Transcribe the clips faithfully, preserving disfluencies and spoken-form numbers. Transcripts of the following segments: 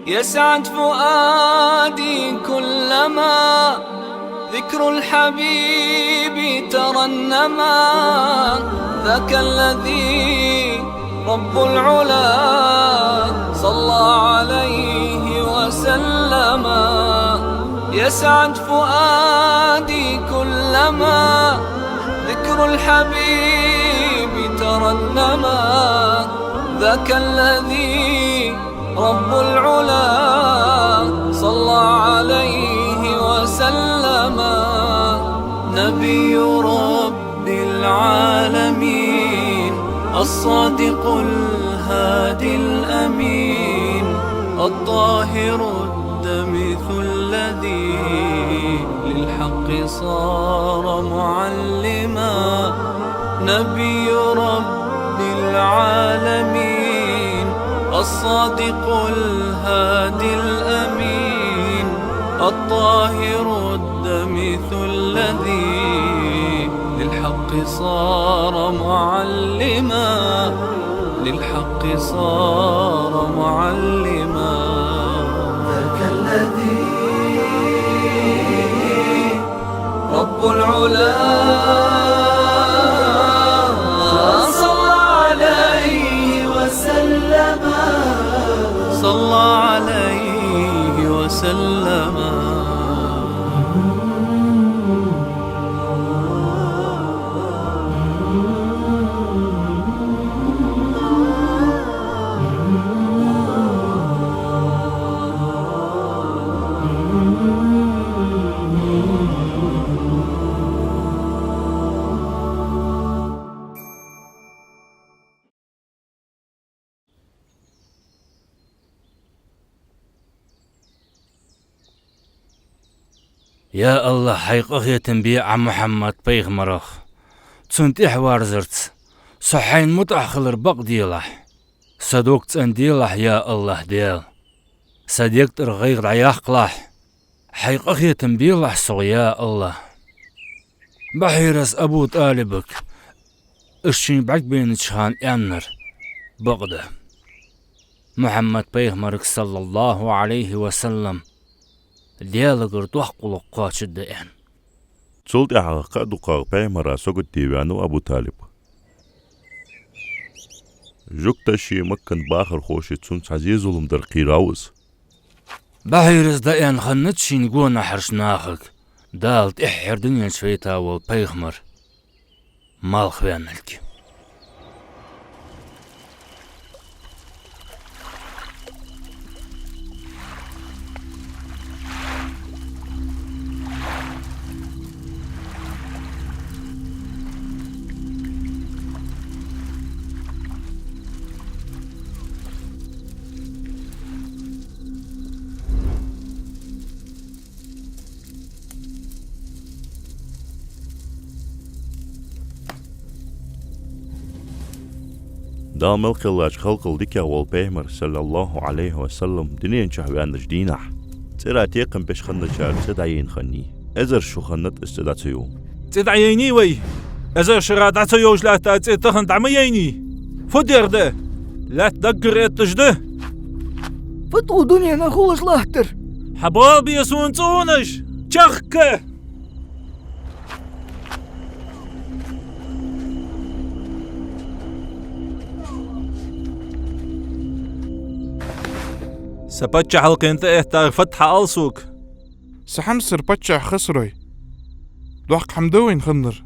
يسعد فؤادي كلما ذكر الحبيب ترنما. ذاك الذي رب العلا صلى عليه وسلم. يسعد فؤادي كلما ذكر الحبيب ترنما. ذاك الذي رب العلا صلى عليه وسلم. نبي رب العالمين، الصادق الهادي الأمين، الطاهر الدمث الذي للحق صار معلما. نبي رب العالمين، الصادق الهادي الأمين، الطاهر الدمث الذي للحق صار معلما، للحق صار معلما. ذاك الذي رب العلا صلى عليه وسلم. صلى عليه وسلم. Я АллахӀ, хьай къахетам бе Ӏа Мухьаммад-пайхамарах, цун тӀехьа верзарца со хьайна мутӀахь хилар бакъ делахь. Са дог цӀенделахь, я АллахӀ Даьла. Са дег тӀара гӀайгӀа дӀаяккхалахь. Хьай къахетам белахь сох, я АллахӀ. Бахьирас Абу ТӀалибага, уж шийна бӀаргабайнача хана, аьннар бакъда. Мухьаммад-пайхамарга, саллаллахӀу Ӏалайхи ва саллам, Даьлагара доккха гӀулакх кхоачаргда аьнна. Цул тӀехьагӀа кхы а дукхагӀа пайхамара сагот де ваьннав Абу ТӀалиб. Жугташи Маккан бахархоши цунца хьа зе-зулам дар кхийрав из. Бахьирас дӀааьнна хиннад шийна гонахьарча нахага, Дала тӀеххьара дунен чу вайта вола пайхамар малхваьнналга. Дала мел кхеллача халкъал дикагӀа вола пайхамар, саллаллахӀу Ӏалайхи ва саллам, дунен чу ваьннача дийнахьа цӀера текхам беш хинначар цӀи дӀаяйна хиннай. Эзар шу хиннад из цӀи дӀа ца йолаш. ЦӀи дӀаяйнай вай? Эзар шера дӀа ца йолаш латта цӀи тахан дӀа ма яйнай. Фу дергда? Лаьтта даггара этташ да? Фу тӀу дуненах хулаш латтар? Хьа бала бе сона цӀонаш! Чехка! Са паччахьалкхен тӀаэттар фуд хьаала сога? Са хьамсара паччахь Хисрой. Доккха хӀама да вайна хиннар?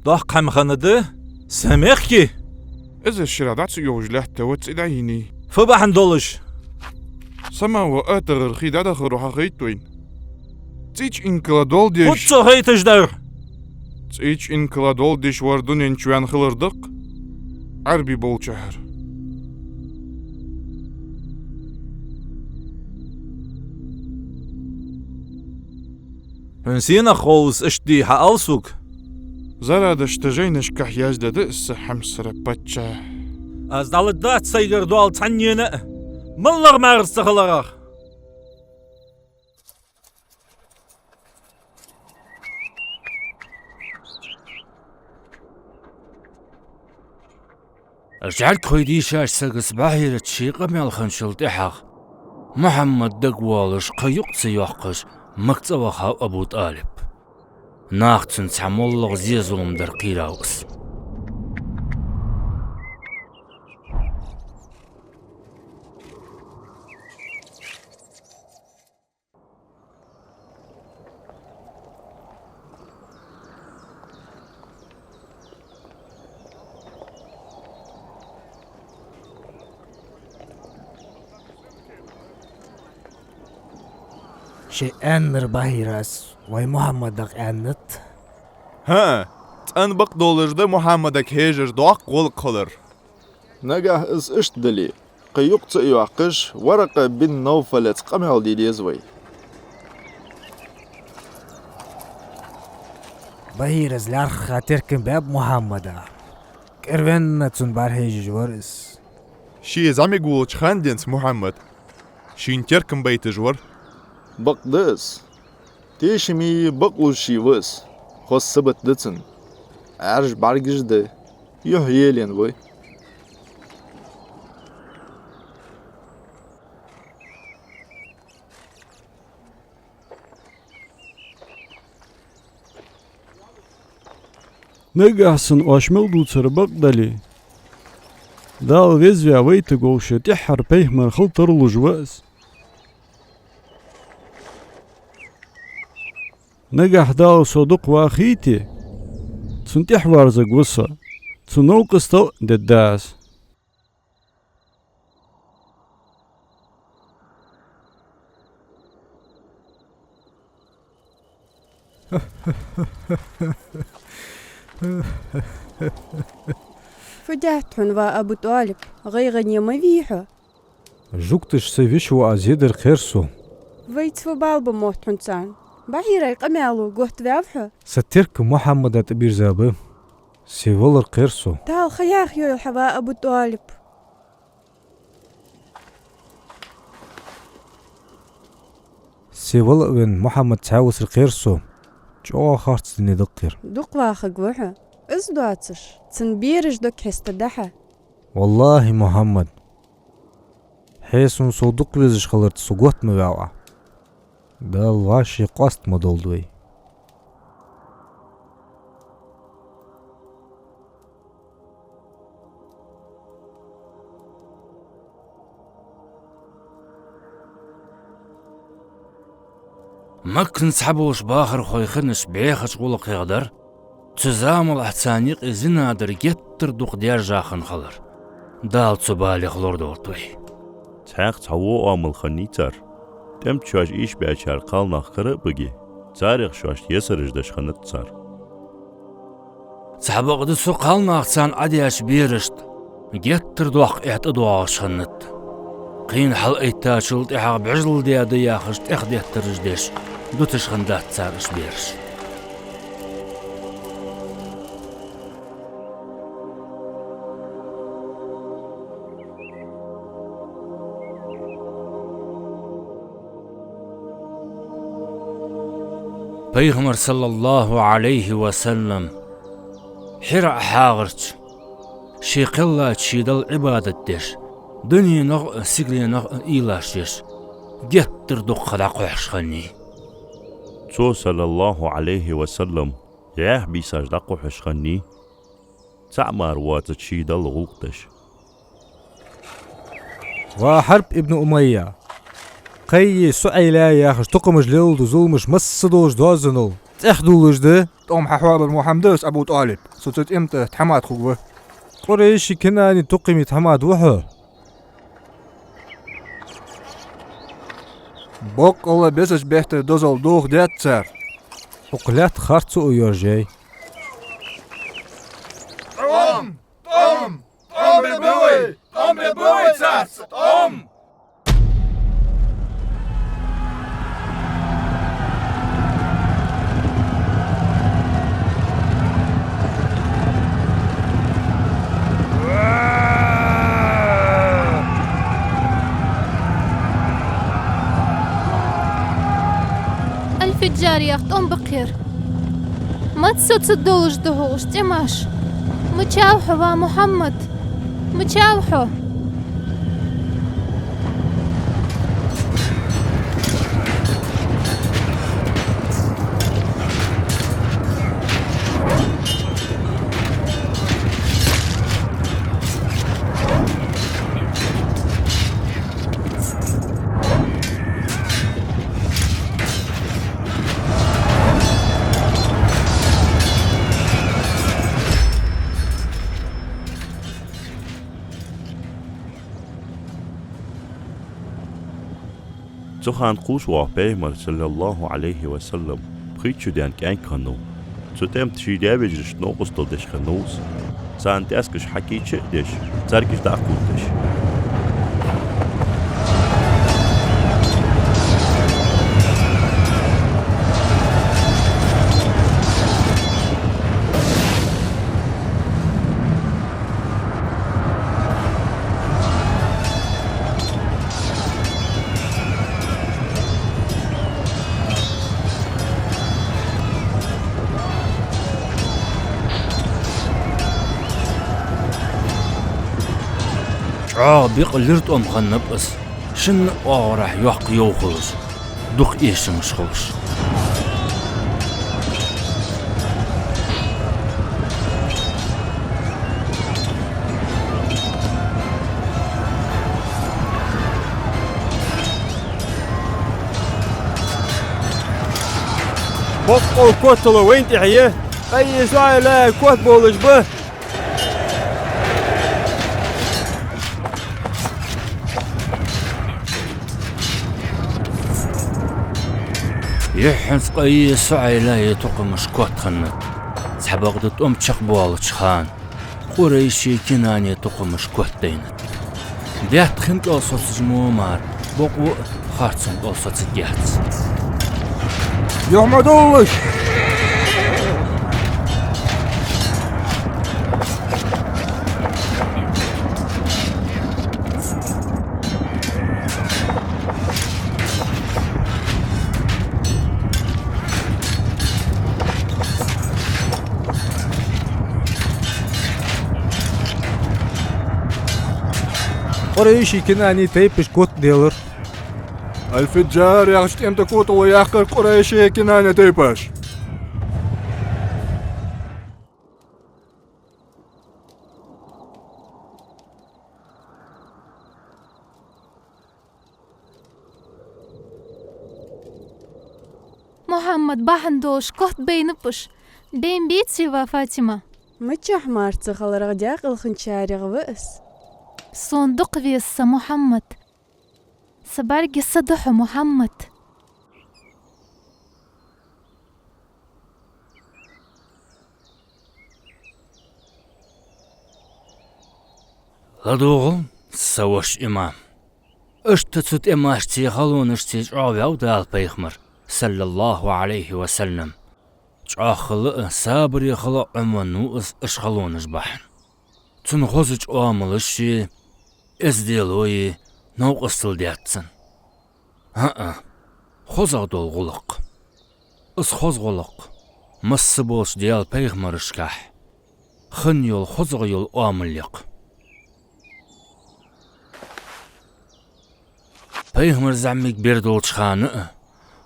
Доккха хӀама хиннад? Са мехка? Эзар шера дӀа ца йолаш лаьтта ва цӀи дӀаяйнай. Фу бахьан долаш? Самава атагӀара хий дӀадахаро хьахайт вайна. ЦӀеча инкала доал деш. Фуд цо хайташ дар? ЦӀеча инкала доал деш вар дунен чу ваьнна хилар да-кх Ӏарбий болчахьара. Хьона сенах хов из иштта дий, хьаала сога? Зарадашта жайнашкахь яздаь да из, са хьамсара паччахь. Аз дӀаладаьдац сайгара доал цхьаннена а, маллагӀа марза ца хиларах. ЖӀаргхой дийшача сагаца Бахьират ший къамаьл хинначул тӀехьагӀа Мухьаммад дагавоалаш кхы юкъ ца йоаккхаш, Макка цӀавахав Абу ТӀалиб. Наха цунна цхьа моллагӀа зе-зулам дар кхийрав из. Ший аьннар, Бахьира, аз вай Мухьаммадага аьннад. ХӀаа, цӀена бакъдолаш да Мухьаммадага хьежаш доккха гӀулакх хилар. Нагахь из иштта дале, кхы юкъ ца йоаккхаш, Варакъа бин Навфалаца къамаьл де деза вай. Бахьира, из лаьрххӀа теркам баьб Мухьаммада. КӀирвенна цунна бӀарахьежаш вар из. Ше зӀамига волча хана денз Мухьаммад шийна теркам байташ вар. Бакъда из. Тешаме, бакълувш ва из. Хоза сибат да цун. Ӏаьржа бӀаргаш да. Юхь елаенна ва. Нагахь санна оаш мел дувцар бакъ дале, Дала везаваь вайтаргволаш тӀеххьара пайхамар хила тарлуш ва из. Нагахь Дала со дукха вахийте, цунна тӀехьавоарзаргва со, цун новкъостал а дергда аз. Фу даьд хьона, ва Абу ТӀалиб, гӀайгӀане ма вий хьо? Жугташа сай вешаваӀа зе дар кхер сона. Вайца фу бала ба мотт хьона царна? Бахьирай къамаьло готваьв хьо? Са теркам Мухьаммада тӀабирзаб. Се валар кхер сона. Дала ха яхайойла хьа, ва Абу ТӀалиб. Се вала а венна, Мухьаммад цхьаь висар кхер сона. ЧӀоагӀа харц дина да-кх ер. Дукха вахаргва хьо. Из доацаш, цун бераш дог хьестаргда хьа. ВаллахӀи, Мухьаммад, хье сона сов дукха везаш хиларца со готта ма ваьв Ӏа. Дала вӀаший къоаста ма долда вай. Маккан цхьаболча бахархой хиннача бӀехача гӀулакхех дар цу замалахь царна юкъе зина дар геттара дукха даьржа хинна хилар. Дала цу балех лорадолда вай. Цхьаькха цхьа во оамал хиннай цар. ТӀем чу шоаш ийшабаьчар кхалнах кара а баге, царех шоашта есараш деш хиннад цар. Цхьабакъда цу кхалнаха царна Ӏодеча берашта геттара доккха эхь тӀадоагӀаш хиннад. Кхийна хьалъайттачул тӀехьагӀа бӀежал даь да яхаш тӀехдеттараш деш, дуташ хиннадац цар уж бераш. Пайхамар, саллаллахӀу Ӏалайхи ва саллам, ХьираӀ хьагӀарча, ше кхеллача ший Далла Ӏибадат деш, дуненах а, сигаленах а уйлаш еш, геттара дукха дӀакхухьаш хиннай. Цо, саллаллахӀу Ӏалайхи ва саллам, яхь бийсаш дӀакхухьаш хиннай, цаӀ мара воацача ший Далла гӀулакх деш. Ва Хьарб ибн Умайя, кхайи СуӀайла яхаш тукхамаш лелалду зуламаш масса долаш доазонал цӀехдувлаш да. ТӀом хьахьоабар мо хӀама да из, Абу ТӀалиб, со цу тӀема тӀа тхьамада хургва. Къурайши, Кинани тукхаме тхьамада ва хьо. Боккъала бесача бетта дозал дохадаьд цар. Укх лаьтта харцо а йоаржаяьй. ТӀом! ТӀом! ТӀом бергба вай! ТӀом бергба вай царца! ТӀом! Аль-Фиджар яха тӀом ба-кх ер. Маца соцаргдолаш да хьогӀ уж тӀемаш? Мичав хьо, ва Мухьаммад? Мичав хьо? Цу хана кхувш воагӀа Пайхамар, саллаллахӀу Ӏалайхи ва саллам, пхийтта шу даьнна кӀаьнк хиннав. Цу тӀема тӀа ший даь-вежарашта новкъостал деш хиннав из. Царна тӀаьскаш хьакийча а деш, царгаш дӀа а кхувдаш. ЧӀоагӀа бекъа лир тӀом хиннаб из, шин оагӀорахьа йоккха йов хулаш, дукха эшамаш хулаш. Бокъонца котало вайна тӀехьа я, къайи соӀи лаьа кот болаш ба. Юххьанца къайи соӀи лаьа тукхамаш кот хиннад. Цхьабакъда тӀом чакхбоалача хана Къурайши Кинани тукхамаш котдайнад. Даьтта хинкӀал соцаш мо мара, бокъо а харцонкӀал соцаргьяц. Юхь ма довлаш! Къурайши Кинани тайпаш котделар. Аль-Фиджар яхача тӀема тӀа котало яьккхар Къурайши Кинани тайпаш. Мухьаммад бахьан долаш котбайнаб уж. Бейна беций, ва Фатима? Мичахьа мара ца хиларах даькъалхинчарех ва из. Сона дукха веза са Мухьаммад. Са бӀаргех са духьа, Мухьаммад. ЛадувгӀал, са воша имам. Иштта цу тӀемашцеи халонашцеи чӀоагӀваьв Дала Пайхамар, саллаллахӀу Ӏалайхи ва саллам. ЧӀоагӀа хила а, сабаре хила а Ӏомавенна ва из уж халонаш бахьан. Цун хозача оамалаши эзделои новкъостал даьд цунна. ХӀаа, хозагӀа дола гӀулакх. Из хоза гӀулакх масса болча Даьла пайхамарашкахь хинна йола хозагӀа йола оамал я-кх. Пайхамар зӀамига бер долча хана а,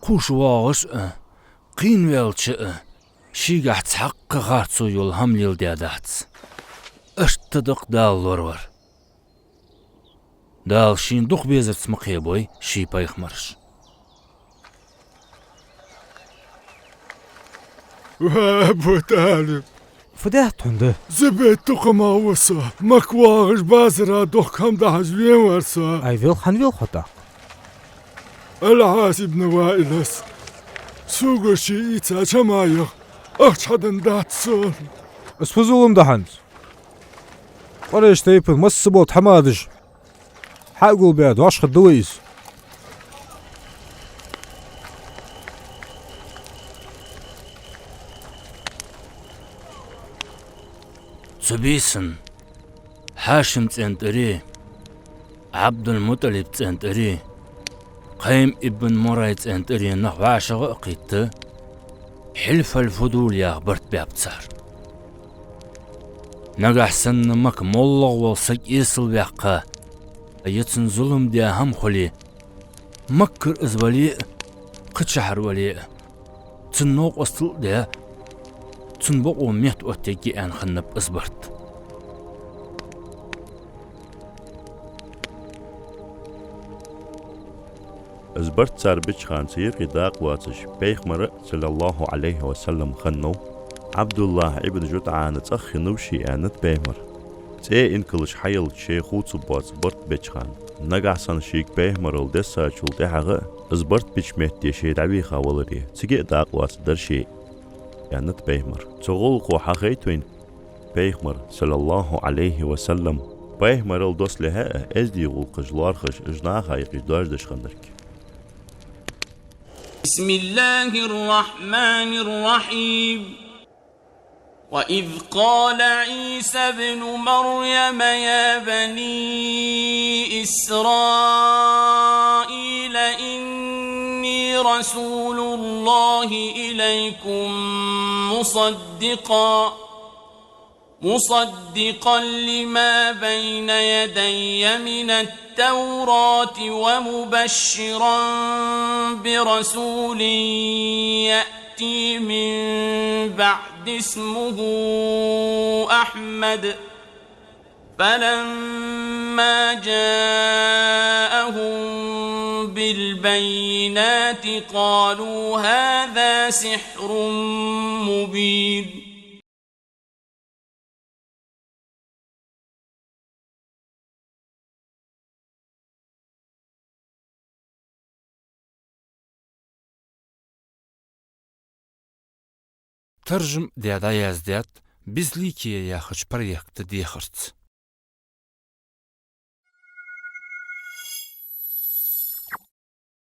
кхувш воагӀаш а, кхийна ваьлча а, шийгахь цхьаккха харцо йола хӀама леладаь дац. Иштта да-кх Дала лоравар. Дала шийна дукха безарца ма кхебой ший пайхамараш. Ва Абу ТӀалиб! Фу даьд хьона, да? Зубайра тукхамах ва со. Макка воагӀаш базара дохка хӀама дахьаш вена вар со. Ай, велха, хӀана велха хьо тӀаккха? Аль-Ӏас ибн Ваилас сога ше ийцача хӀамаех ахча хьаденна дац сона. Из фу зулам да хьона? Къурайш тайпан масса бола тхьамадаш хьагулбаь дош хадда вай из. Цу бийсан Хьашим цӀен тӀари, Ӏабдул-МутӀалиб цӀен тӀари, Кхайм ибн Мурра цӀен тӀари нах вӀашагӀа а кхийтта, Хьилф аль-Фудул яха барт баьб цар. Нагахь санна Макка моллагӀа вола саг эсала ваьккха, е цунна зулам даь хӀама хуле, Маккара из вале а, кхычахьара вале а, цунна новкъостал а даь, цунна бокъо меттаоттаергья аьнна хиннаб из барт. Из барт цар бича хана цу юкъе дакъа воацаш, пайхамар а, саллаллахӀу Ӏалайхи ва саллам, хиннав. Ӏабдуллахь ибн ЖутӀана цӀагӀа хиннав ше, аьннад пайхамара. ЦӀен инкалаш хьаелча шоай хувцаргбоаца барт беча хана, нагахь санна шийга пайхамарал дессачул тӀехьагӀа а, Из барт бича метте шоаш дӀавийха валаре, цига а дакъа лоацаргдар шоаш, аьннад пайхамара. Цу гӀулакхо хьахайт вайна пайхамара, саллаллахӀу Ӏалайхи ва саллам, пайхамарал доссалехьа а эздий гӀулакхаш лоархӀаш, уж наха юкъе доаржадеш хиннарг. بسم الله الرحمن الرحيم. وإذ قال عيسى ابن مريم يا بني إسرائيل إني رسول الله إليكم مصدقا مصدقا لما بين يدي من التوراة ومبشرا برسول يأتي من بعد اسمه أحمد. فلما جاءهم بالبينات قالوا هذا سحر مبين. Таржам даь дӀаяздаьд «Безликие» яхача проекта дехарца.